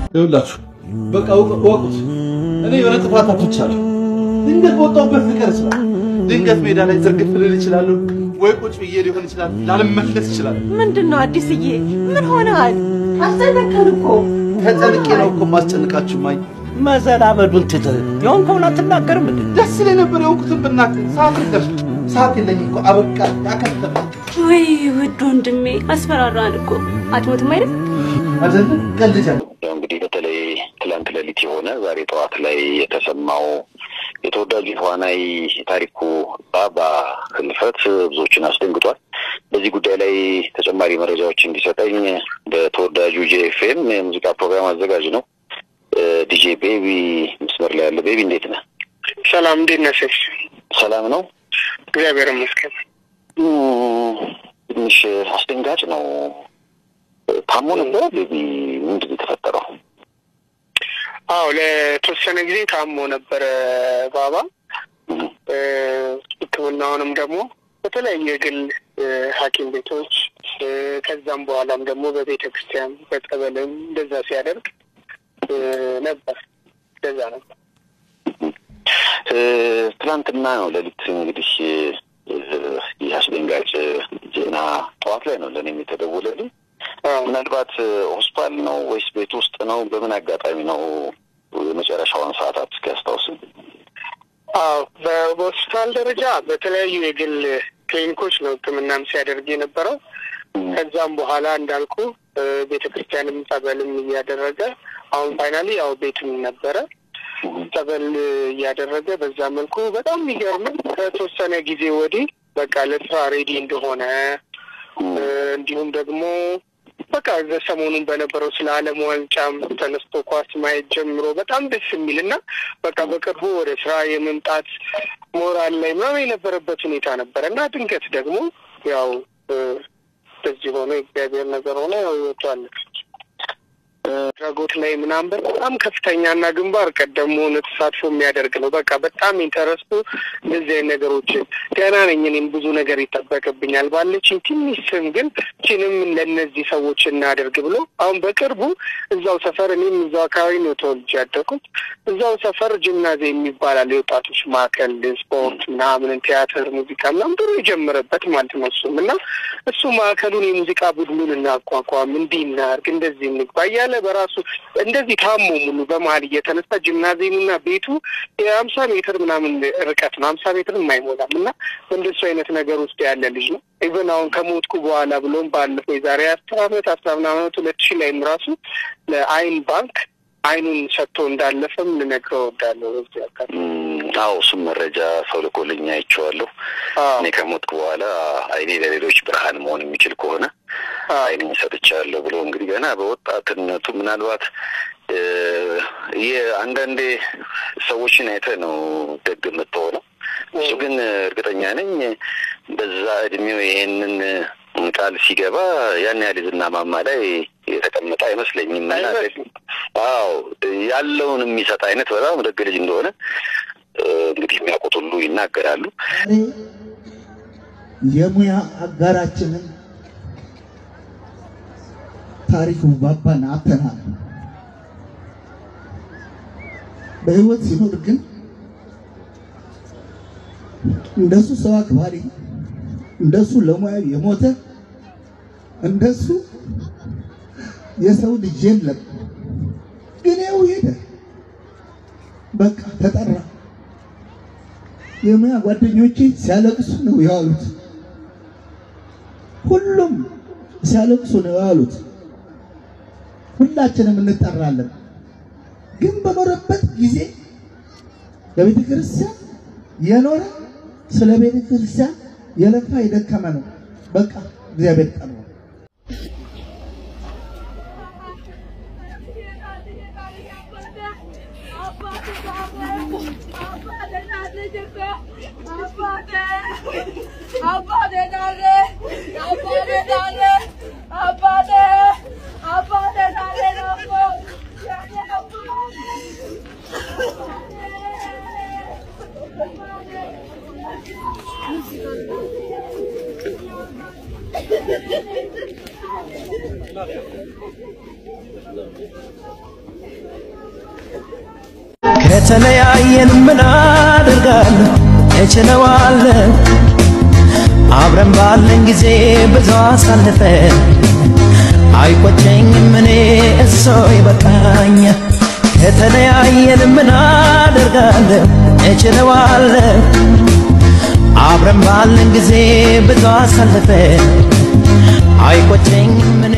ይኸውላችሁ በቃ እወቁት፣ እኔ የሆነ ጥፋት አጥፍቻለሁ። ድንገት በወጣሁበት ልቀር እችላለሁ። ድንገት ሜዳ ላይ ዝርግፍ ልል እችላለሁ፣ ወይ ቁጭ ብዬ ሊሆን ይችላል፣ ላልመለስ እችላለሁ። ምንድን ነው አዲስዬ? ምን ሆነሃል? አስጨነቅከን እኮ። ተጨንቄ ነው እኮ የማስጨንቃችሁ። ማኝ መዘላበዱን ትተህ የሆንከውን አትናገርም እንዴ? ደስ ይለኝ ነበር የሆንኩትን ብናገር። ሰዓት የለም፣ ሰዓት የለኝም እኮ። አበቃ፣ አከተመ። ወይ ውድ ወንድሜ አስፈራራን እኮ። አትሞትም አይደል? አይደለም፣ ቀልጃለሁ። ያው እንግዲህ በተለይ ትላንት ሌሊት የሆነ ዛሬ ጠዋት ላይ የተሰማው የተወዳጁ ተዋናይ ታሪኩ ባባ ህልፈት ብዙዎችን አስደንግጧል። በዚህ ጉዳይ ላይ ተጨማሪ መረጃዎች እንዲሰጠኝ በተወዳጁ ጄኤፍኤም የሙዚቃ ፕሮግራም አዘጋጅ ነው ዲጄ ቤቢ መስመር ላይ ያለ። ቤቢ እንዴት ነህ? ሰላም፣ እንዴት ነህ? ሰላም ነው፣ እግዚአብሔር ይመስገን። ትንሽ አስደንጋጭ ነው። ታሞ ነበረ ቤቢ? ምንድን ነው የተፈጠረው? አዎ ለተወሰነ ጊዜ ታሞ ነበረ ባባ። ሕክምናውንም ደግሞ በተለያዩ የግል ሐኪም ቤቶች ከዛም በኋላም ደግሞ በቤተ ክርስቲያን በጸበልም እንደዛ ሲያደርግ ነበር። እንደዛ ነበር። ትናንትና ነው ሌሊት እንግዲህ ይህ አስደንጋጭ ዜና ጠዋት ላይ ነው ለእኔም የተደወለልኝ። ምናልባት ሆስፒታል ነው ወይስ ቤት ውስጥ ነው? በምን አጋጣሚ ነው የመጨረሻውን ሰዓታት እስኪያስታውስ? አዎ በሆስፒታል ደረጃ በተለያዩ የግል ክሊኒኮች ነው ሕክምናም ሲያደርግ የነበረው። ከዛም በኋላ እንዳልኩ ቤተ ክርስቲያንም ጸበልም እያደረገ አሁን finally ያው ቤትም ነበረ ጸበል እያደረገ በዛ መልኩ። በጣም የሚገርም ከተወሰነ ጊዜ ወዲህ በቃ ለስራ ready እንደሆነ እንዲሁም ደግሞ በቃ ሰሞኑን በነበረው ስለ ዓለም ዋንጫም ተነስቶ ኳስ ማየት ጀምሮ በጣም ደስ የሚልና በቃ በቅርቡ ወደ ስራ የመምጣት ሞራል ላይ ምናምን የነበረበት ሁኔታ ነበረ እና ድንገት ደግሞ ያው በዚህ ሆኖ እግዚአብሔር ነገር ሆነ ያው ህይወቱ አለፈች። አድራጎት ላይ ምናምን በጣም ከፍተኛና ግንባር ቀደም ሆኖ ተሳትፎ የሚያደርግ ነው። በቃ በጣም interest ኡ እንደዚህ አይነት ነገሮች ገና ነኝ እኔም ብዙ ነገር ይጠበቅብኛል ባለችኝ ትንሽ ስም ግን ችንም ለእነዚህ ሰዎች እናደርግ ብሎ አሁን በቅርቡ እዛው ሰፈር እኔም እዛው አካባቢ ነው ተወልጄ ያደኩት። እዛው ሰፈር ጂምናዚየም የሚባል የወጣቶች ማዕከል ስፖርት ምናምን ቲያትር፣ ሙዚቃ ምናምን ድሮ የጀመረበት ማለት ነው። እሱም እና እሱ ማዕከሉን የሙዚቃ ቡድኑን እናቋቋም፣ እንዲህ እናድርግ፣ እንደዚህ እንግባ እያለ በራሱ እንደዚህ ታሞ ሙሉ በመሀል እየተነሳ ጂምናዚየሙና ቤቱ የ50 ሜትር ምናምን ርቀት ነው፣ 50 ሜትር የማይሞላም እና እንደሱ አይነት ነገር ውስጥ ያለ ልጅ ነው። even አሁን ከሞትኩ በኋላ ብሎም ባለፈው የዛሬ 10 ዓመት 10 ምናምን ዓመት 2000 ላይም ራሱ ለአይን ባንክ አይኑን ሰጥቶ እንዳለፈም ልነግረው እወዳለሁ። በዚህ አካባቢ አዎ እሱም መረጃ ሰው ልኮልኝ አይቼዋለሁ። እኔ ከሞትኩ በኋላ አይኔ ለሌሎች ብርሃን መሆን የሚችል ከሆነ አይኔን ሰጥቻለሁ ብሎ እንግዲህ ገና በወጣትነቱ ምናልባት አንዳንዴ ሰዎችን አይተህ ነው ደግ የምትሆነው። እሱ ግን እርግጠኛ ነኝ በዛ እድሜው ይሄንን ቃል ሲገባ ያን ያህል ዝና ማማ ላይ የተቀመጠ አይመስለኝም። እና አዎ ያለውን የሚሰጥ አይነት በጣም ደግ ልጅ እንደሆነ እንግዲህ የሚያውቁት ሁሉ ይናገራሉ። የሙያ አጋራችንን ታሪኩ ባባን አጥተናል። በህይወት ሲኖር ግን እንደሱ ሰው አክባሪ፣ እንደሱ ለሙያው የሞተ፣ እንደሱ የሰው ልጅ የለም። ግን ያው ሄደ፣ በቃ ተጠራ። የሙያ ጓደኞቼ ሲያለቅሱ ነው ያሉት። ሁሉም ሲያለቅሱ ነው ያሉት። ሁላችንም እንጠራለን። ግን በኖረበት ጊዜ ለቤተ ክርስቲያን የኖረ ስለ ቤተ ክርስቲያን የለፋ የደከመ ነው። በቃ እግዚአብሔር ጠራው። አባቴ ከተለያየን ምን አደርጋለሁ እችለዋለሁ። አብረን ባለን ጊዜ ብዙ አሳልፈን አይቆጨኝም እኔ እሶ ይበቃኛል። ከተለያየን ምን አደርጋለሁ እችለዋለሁ። አብረን ባለን ጊዜ ብዙ አሳልፈን አይቆጨኝም እኔ።